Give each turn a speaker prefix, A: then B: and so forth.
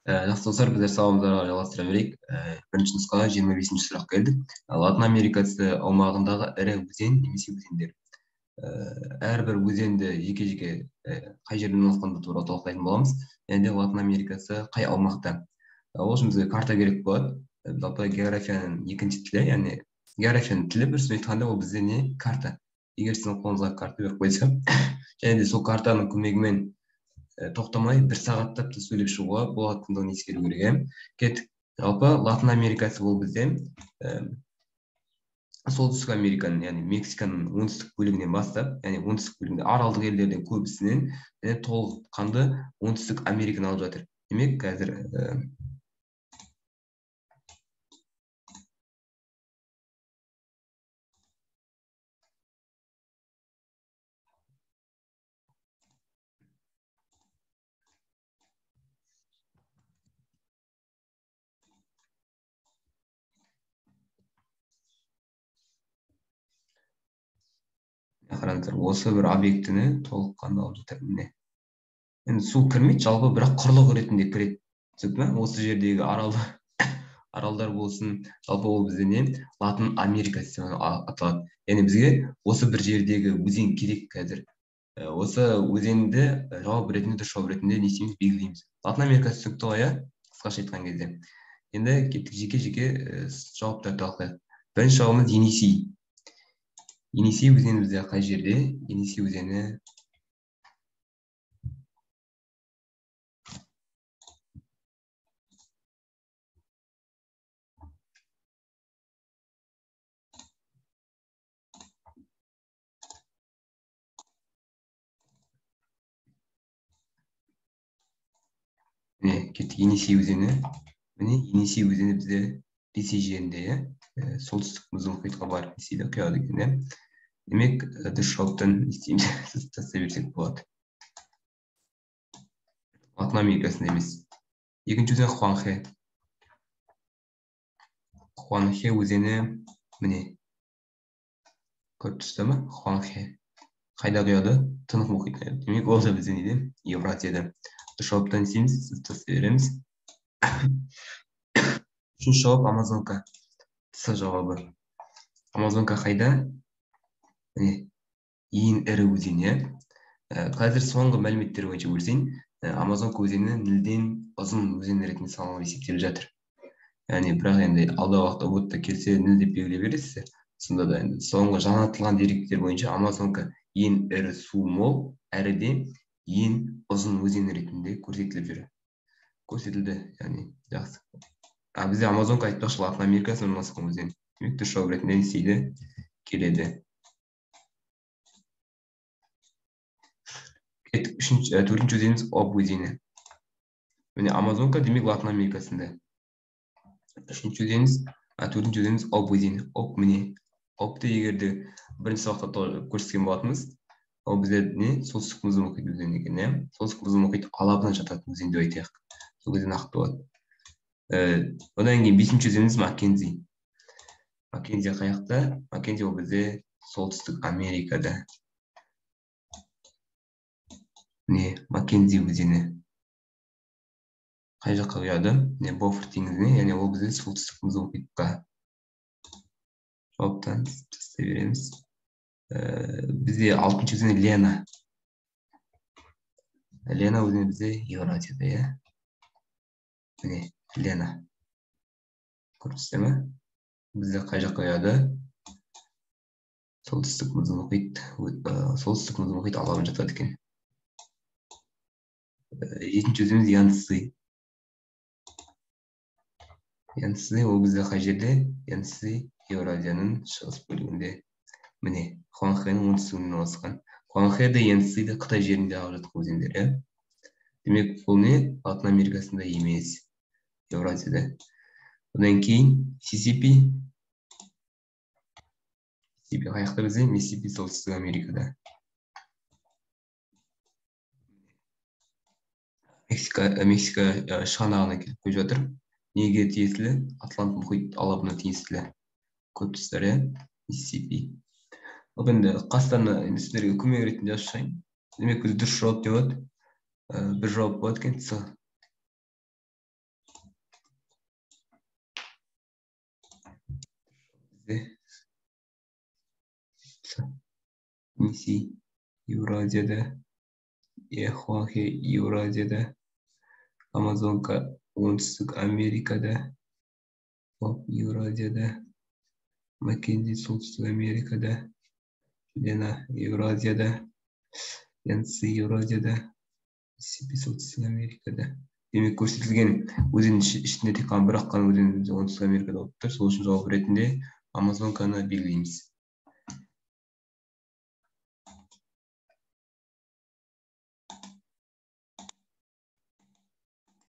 A: Жақсы достар, біздер сабағымызды жалғастыра берейік. Бірінші нұсқаға 25-ші сұрақ келді. Латын Америкасы аумағындағы ірі өзен немесе өзендер. Әрбір өзенді жеке-жеке қай жерде орналасқандығы туралы талқылайтын боламыз. Және де Латын Америкасы қай аумақта. Ол үшін бізге карта керек болады. Жалпы географияның екінші тілі, яғни географияның тілі бір сөзбен айтқанда ол бізде не? Карта. Егер сіздің қолыңызға карта беріп қойса, және де сол картаның көмегімен тоқтамай бір сағаттап та сөйлеп шығуға болатындығын ескеру керек. Кеттік. Жалпы Латын Америкасы ол бізде Солтүстік Американың, яғни Мексиканың оңтүстік бөлігінен бастап, яғни оңтүстік бөлігінде аралдық елдердің көбісінен және толыққанды Оңтүстік Американы алып жатыр. Демек, қазір қараңыздар, осы бір объектіні толыққанды алып жатыр. Міне. Енді су кірмейді, жалпы бірақ құрлық ретінде кіреді. Түсінікті ме? Осы жердегі аралдар болсын, жалпы ол бізде не? Латын Америкасы деп аталады. Яғни бізге осы бір жердегі өзен керек қазір. Осы өзенді жауап ретінде, дұрыс жауап ретінде не істейміз, белгілейміз. Латын Америкасы түсінікті ғой, иә? Қысқаша айтқан кезде. Енді кеттік жеке-жеке жауаптарды талқылайық. Бірінші жауабымыз Енисей. Енисей өзені бізде қай жерде? Енисей өзені міне, кеттік. Енисей өзені. Міне, Енисей өзені бізде Ресей жерінде, иә? Солтүстік мұзды мұхитқа барып Ресейде құяды екен, иә? Демек, дұрыс жауаптан не істейміз? Тастай берсек болады. Латын Америкасында емес. Екінші өзен Хуанхэ. Хуанхэ өзені міне. Көріп тұрсыздар ма? Хуанхэ. Қайда құяды? Тынық мұхитқа. Демек, ол да бізде неде? Евразияда. Дұрыс жауаптан не істейміз? Тастай береміз. Үшінші жауап Амазонка. С жауабы. Амазонка қайда? Міне, ең ірі өзен, иә? Қазір соңғы мәліметтер бойынша бөлсең, Амазонка өзені Нілден ұзын өзен ретінде саналып есептеліп жатыр. Яғни, бірақ енді алдағы уақытта ұбт келсе Ніл деп белгілей бересіздер. Сонда да енді соңғы жаңартылған деректер бойынша Амазонка ең ірі су мол, әрі де ең ұзын өзен ретінде көрсетіліп жүр. Көрсетілді, яғни жақсы. Бізде Амазонка айтпақшы Латын Америкасында орналасқан өзен. Демек, дұрыс жауап ретінде не істейді? Келеді. Кеттік, төртінші өзеніміз Об өзені. Міне, Амазонка демек Латын Америкасында. Үшінші өзеніміз, төртінші өзеніміз Об өзені. Об міне. Обты егер де бірінші сабақта көрсеткен болатынбыз. Ол бізде не? Солтүстік мұзды мұхит өзені екен, иә? Солтүстік мұзды мұхит алабына жататын өзен деп айтайық. Сол кезде нақты болады. Одан кейін бесінші өзеніміз Маккензи. Маккензи қаяқта? Маккензи ол бізде Солтүстік Америкада. Міне, Маккензи өзені. Қай жаққа құяды? Міне, Бофорт теңізіне, яғни ол бізде Солтүстік мұзды мұхитқа. Жауаптан тастай береміз. Бізде алтыншы өзені Лена. Лена өзені бізде Еуразияда, иә? Міне, Лена. Көріп тұрсыздар ма? Бізде қай жаққа құяды? Солтүстік мұзды мұхит, солтүстік мұзды мұхит алабына жатады екен. Жетінші өзеніміз Янцзы. Янцзы ол бізде қай жерде? Янцзы Еуразияның шығыс бөлігінде. Міне, Хуанхэның оңтүстігінде орналасқан. Хуанхэ де Янцзы де Қытай жерінде ағып жатқан өзендер, иә? Демек, бұл не? Латын Америкасында емес, Еуразияда. Одан кейін Миссисипи. Миссисипи қай жақта бізде? Миссисипи Солтүстік Америкада. Мексика шығанағына келіп қойып жатыр. Неге тиесілі? Атлант мұхит алабына тиесілі. Көріп тұрсыздар, иә? Миссисипи. Ал енді қастарына енді сіздерге көмек ретінде жазып шығайын. Демек, біз дұрыс жауап деп болады. Бір жауап болады екен, С. Бізде Енисей Еуразияда, Хуанхэ Еуразияда, Амазонка Оңтүстік Америкада, Об Еуразияда, Маккензи Солтүстік Америкада, Лена Еуразияда, Янцзы Еуразияда, Миссисипи Солтүстік Америкада. Демек, көрсетілген өзен ішінде тек қана бір ақ қана өзен Оңтүстік Америкада болып тұр. Сол үшін жауап ретінде Амазонканы белгілейміз.